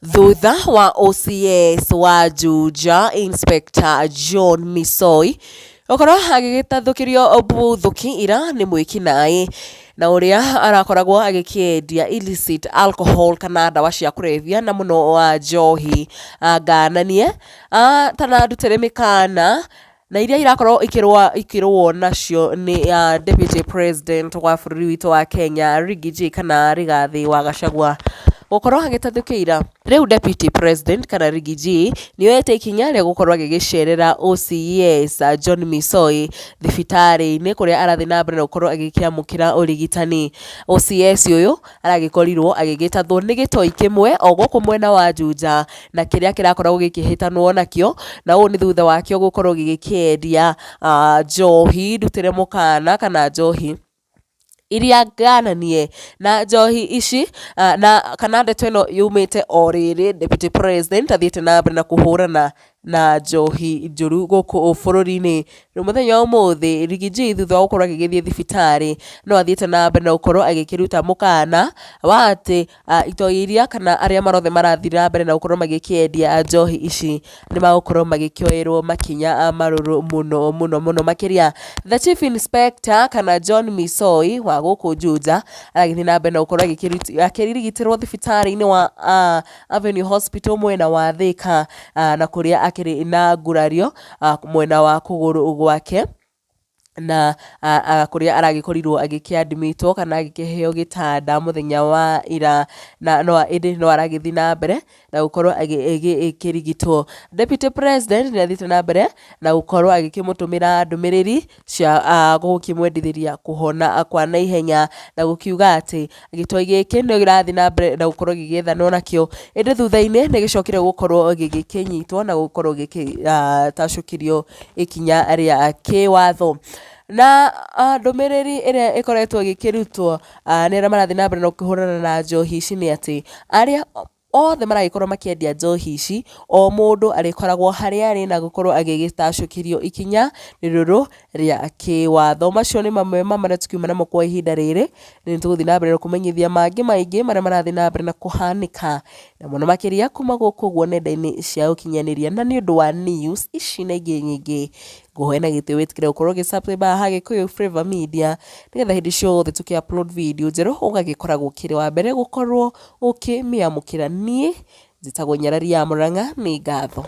Thutha wa OCS wa Juja Inspector John Misoi gũkorwo agĩgĩtathũkĩrio mbũthũki ira nĩ mwĩkinaĩ na ũrĩa arakoragwo agĩkĩendia illicit alcohol kana ndawa cia kũrebia na mũno wa njohi ngananie atanarutĩre mĩkana na iria irakorwo ikĩrũo nacio nĩ Deputy President wa bũrũri witũ wa Kenya Riggy G kana Rigathĩ wa Gachagua gũkorwo agĩtathũkĩira. Rĩu Deputy President kana Riggy G nĩ oete ikinya rĩa gũkorwo agĩgĩcerera OCS John Misoi thibitarĩ-inĩ kũrĩa arathiĩ na mbere na gũkorwo agĩkĩamũkĩra ũrigitani. OCS ũyũ aragĩkorirwo agĩgĩtathwo nĩ gĩtoi kĩmwe o gũkũ mwena wa Juja na kĩrĩa kĩrakoragwo gĩkĩhĩtanwo nakĩo, na ũũ nĩ thutha wakĩo gũkorwo gĩgĩkĩendia njohi ndutĩre mũkana kana njohi iria ngananie na njohi ici na kana ndeto ĩno yumĩte o rĩrĩ Deputy President athiĩte na mbere na kũhũrana na njohi njũru gũkũ bũrũri-inĩ. Rĩu mũthenya wa ũmũthĩ Riggy G thutha wa gũkorwo agĩgĩthiĩ thibitarĩ no athiĩte na mbere na gũkorwo agĩkĩruta mũkana wa atĩ itoi iria kana arĩa marothe marathiĩ na mbere na gũkorwo magĩkĩendia njohi ici nĩ magũkorwo magĩkĩoerwo makinya marũrũ mũno mũno mũno makĩria. The Chief Inspector kana John Misoi wa gũkũ Juja aragĩthiĩ na mbere na gũkorwo akĩrigitĩrwo thibitarĩ-inĩ wa Avenue Hospital mwena wa Thika na kũrĩa akĩrĩ na ngurario mwena wa kũgũrũ gwake na kũrĩa aragĩkorirwo agĩkĩadmitwo kana agĩkĩheo gĩtanda mũthenya wa ira na no ĩndĩ no aragĩthiĩ na mbere na gũkorwo agĩkĩrigitwo. Deputy President nĩ athiĩte na mbere na gũkorwo agĩkĩmũtũmĩra ndũmĩrĩri cia gũkĩmwendithĩria kũhona kwa naihenya na gũkiuga atĩ gĩtoi gĩkĩ nĩ kĩrathiĩ na mbere na gũkorwo gĩgĩethanwo nakĩo, ĩndĩ thutha-inĩ nĩ gĩcokire gũkorwo gĩgĩkĩnyitwo na gũkorwo gĩgĩtacũkĩrio ikinya rĩa kĩwatho. Na ndũmĩrĩri ĩrĩa ĩkoretwo ĩgĩkĩrutwo nĩ arĩa marathiĩ na mbere na kũhũrana na njohi ici nĩ atĩ arĩa othe maragĩkorwo makĩendia njohi ici, o mũndũ arĩkoragwo harĩa arĩ na gũkorwo agĩgĩtacũkĩrio ikinya rũrũ rĩa kĩwatho. Macio nĩ mamwe ma marĩa tũkiuma namo kwa ihinda rĩrĩ, nĩ tũgũthiĩ na mbere na kũmenyithia mangĩ maingĩ marĩa marathiĩ na mbere na kũhanĩka, na mũno makĩria kuma gũkũ ũguo nenda-inĩ cia ũkinyanĩria. Na nĩ ũndũ wa news ici na ingĩ nyingĩ, ngũhoya na gĩtĩo wĩtĩkĩre gũkorwo ũgĩ subscribe haha Gĩkũyũ Flavour Media, nĩgetha hĩndĩ ciothe tũkĩ upload video njerũ ũgagĩkoragwo ũkĩrĩ wa mbere gũkorwo ũkĩmĩamũkĩra. Niĩ njĩtagwo Nyarari ya Mũrang'a, nĩ ngatho.